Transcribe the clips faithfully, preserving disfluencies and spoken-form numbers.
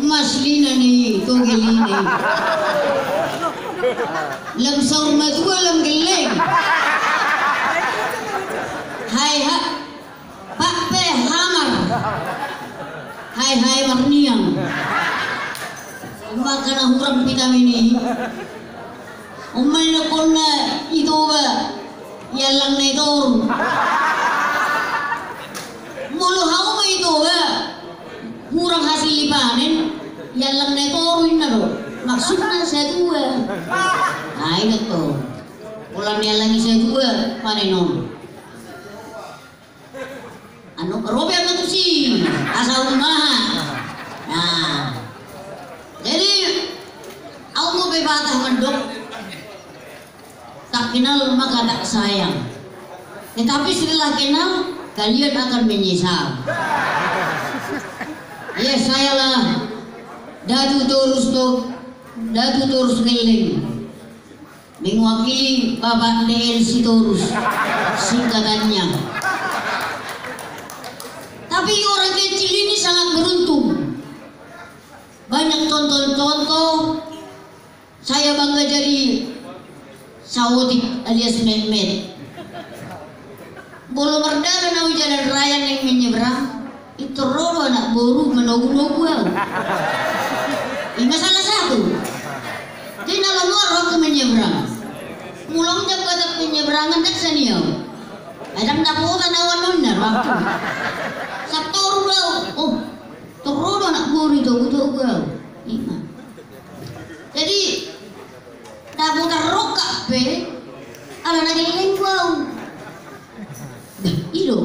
Mas lina ni toge lina i. Lam saur matua lam gelleng. Hai ha. Pak pe hamar. Hai hai marniang. Maka na hurang vitamin i. Umai na konna i Toba, i allang na i toru. Molo hau ma i Toba, hurang hasil ni panen, i allang na i toru inna do. Maksudna satua. Ai do to. Pola ni allang i satua panen on. Anu, robe anu tusi, asa umaha. Nah, jadi, au mau bebata mandok, tak kenal maka tak sayang. Tetapi setelah kenal, kalian akan menyesal. Ya, sayalah Datu Torus to, Datu Torus Geleng. Mewakili Bapak D L Sitorus, singkatannya. Tapi orang kecil ini sangat beruntung. Banyak contoh-contoh, saya bangga jadi saotik alias metmet. Molo mardalan au di jalan raya naeng menyeberang, pintor ro do anak boru manogu-nogu au. I ma salah satu. Jadi na lomo ro au menyeberang. Molo ndang batak penyeberangan ndang sani au. Ai ndang dapotan au annon na ro au. Satoru do au. Oh, pintor ro do anak boru i togu-togu au. I ma. Jadi dapotan rongkap pe ala na gelleng do au. Bah, i do.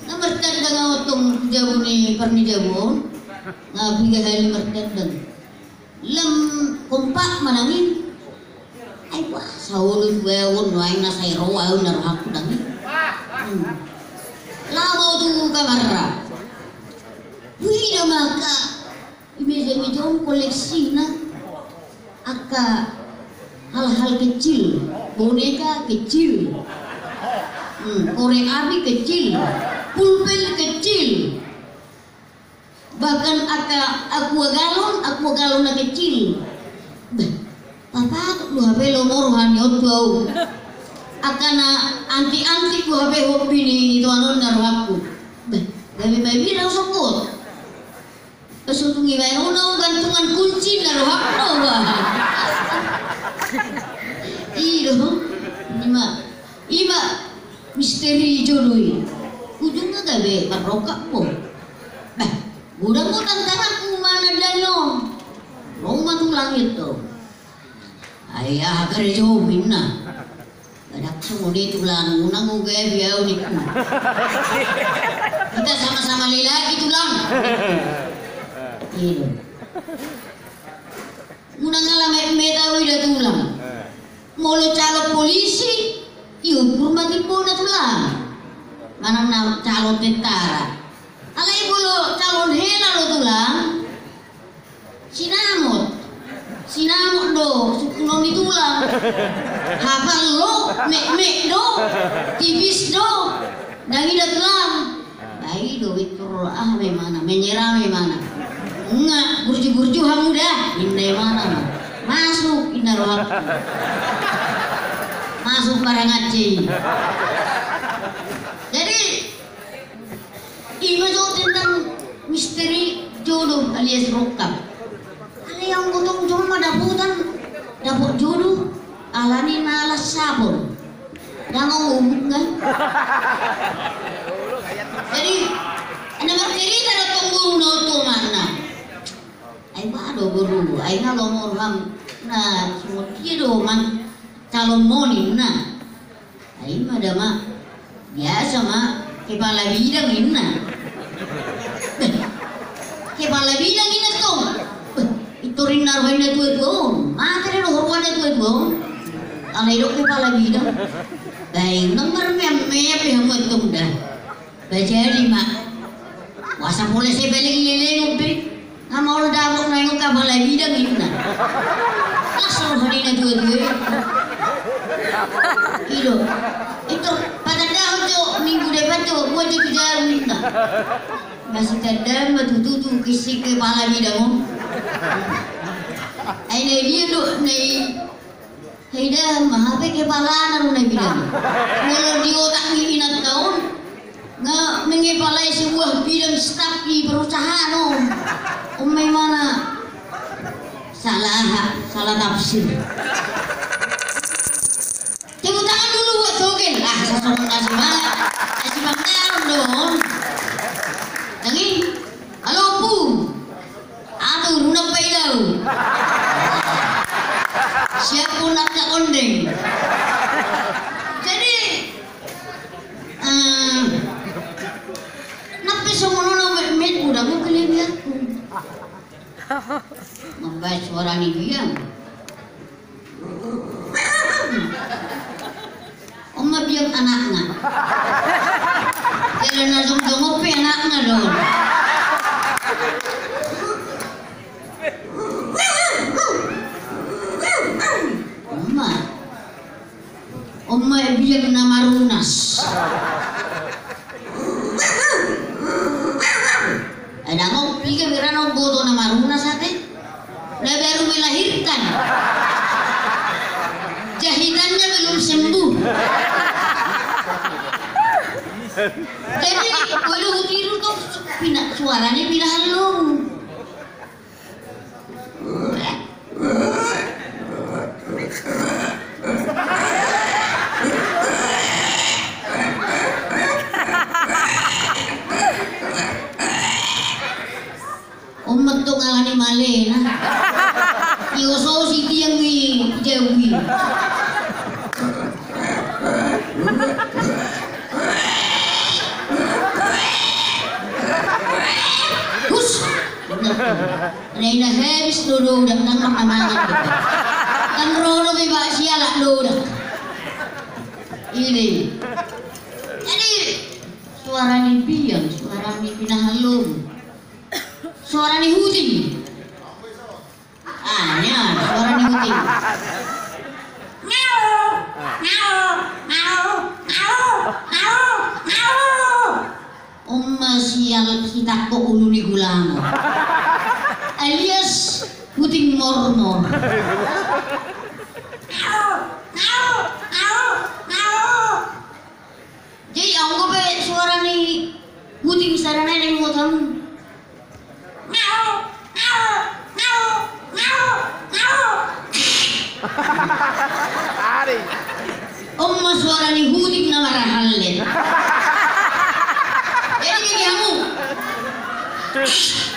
Na martandang au tong jabu ni parni jabu on. Na piga hali martandang. Lam kompak ma nang i. Ai bah, saolo tu au on, nuaeng na sai ro au na rohangku nang i. Hmm. Lao ma au tu kamarna. Huida ma angka i meja-meja on koleksina. Angka hal-hal kecil, boneka kecil, hmm, korek api kecil, pulpen kecil, bahkan angka aqua galon, aqua galon na kecil. Bah, patut do hape lomo roha ni on tu au. Angka na antik-antik do hape hobi ni itoan on na rohangku. Bah, gabe mabiar au songkot. Pas untung ibaen unang gantungan kunci na rohakku do bah. I do. I ma, i ma misteri jodoh i. Ujungna gabe marrongkap ho. Bah, godang do tantanganku manang dalan on. Ro ma tulang i tu. Ai aha karejo ninna. Badak songon i tulang, unang gabe au ningku. Kita sama-sama lelaki tulang. Iya. Unang ala metmet au ida tulang. Molo calon polisi, iukur ma timbona tulang. Manang na calon tentara. Alai molo calon hela do tulang. Sinamot. Sinamot do sungkunon ni tulang. Hapal do, metmet do, tipis do. Ndang ida tulang. Bah, i do, pintor aha ma imana, menyerah ma imana. Nga, burju-burju hamu da, ninna imana. Masuk, ninna rohakku. Masuk barang aja i. Jadi, i ma jo tentang misteri jodoh alias rongkap. Alai anggo tong jolma dapotan, dapot jodoh, alani na las sapor. Ndang au ngomong kan. Jadi, na marcerita do tong boruna tu omakna. Ai bah do boru, ai nga lomo roham na songon dia do man calon moni na. Ai ma da ma. Biasa ma kepala bidang ninna. Kepala bidang ninna tong. Pintor ninna roha ni na tua-tua on. Mate do roha ni na tua-tua on. Alai didok kepala bidang. Bah, unang marmeam-meam be hamu antong da. Bah, jadi ma. Boasa pola sai baleng leleng on pe. Nga maol dapot nuaeng on kepala bidang ninna. Las roha ni na tua-tua i. I do. Pintor patandahon jo minggu depan jo, buat jo tu jarum ninna. Masih tanda ma tutu tu kisi kepala bidang on. Ai na dia do na i. Hei da, ma hape kepala na runa bidang. Molo di otak ni inanta on, nga mengepalai sebuah bidang staf di perusahaan on. Umai mana? Salah, salah tafsir. Tepuk tangan dulu buat Togel. Ah, sasongon na si ma, na si Bang Naon dong. Tangi, alo pu. Atu, runa paidau. Siap pun nak ondeng. Jadi, eh, nape songon on met udah mau kelebihanku. Mambaen suara ni biang. On ma biang anakna. Jala na jongjong on pe anakna do. On ma. On ma biang na marunas. Ai dang on piga berana on boto na marunas ate. Na baru melahirkan. Jahitannya belum sembuh. Jadi, kalau tiru tuh pina, suaranya pina halus. On ma tong alani malena. Iososi tiang i jawi. Hus. Nai na habis do dodak, ndang na mangan. Kan ro do be ba sialak dodak. Ini. Jadi suara ni biang, suara ni pinahalom. Suara ni huting. Ah, ya, suara ni huting. Ngau, ngau, ngau, ngau, ngau, ngau. On ma sial sitangkok ulu ni gulamo. Alias huting mormor. Ngau, ngau, ngau, ngau. Jadi, anggo pe suara ni huting sada nai na ingot hamu. Ngau, ngau, ngau, ngau, ngau. Ari. On ma suara ni huting na marhallet. Jadi, jadi hamu.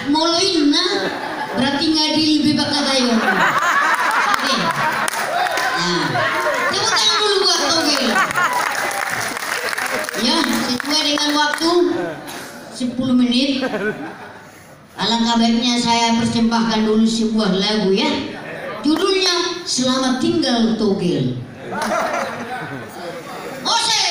Molo inna, berarti ngadil be bakatayon. Oke. Nah, tepuk tangan dulu buat Togel. Ya, sesuai dengan waktu, sepuluh menit. Alangkah baiknya saya persembahkan dulu sebuah lagu, ya. Judulnya Selamat Tinggal Togel. Musik.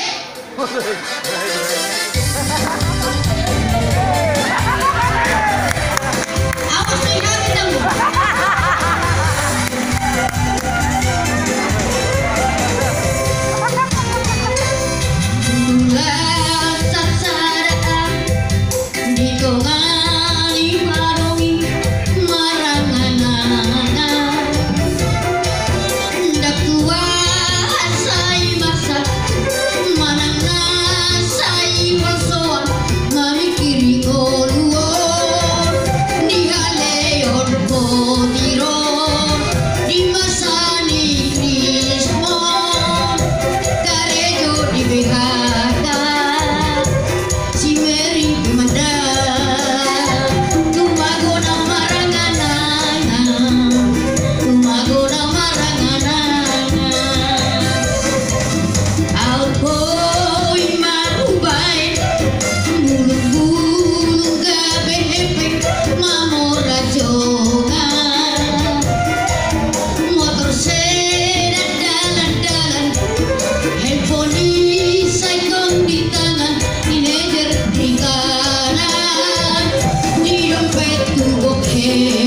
Di tonga ni padong i marangan-angan. Ndang tuat sai masa manang na sai holsoan mamingkiri ngolu on. Di haleon potiron di masa ni krismon karejo di B H K. Si Mary pe mandang, tu mago na marangan-angan, tu mago na marangan-angan. Aut boi ma hubaen, bulung-bulung gabe hepeng mamora jongan. Motor sedan dalan-dalan, handphone i sai tong di tangan, teenager di kanan, di dompet tu boke.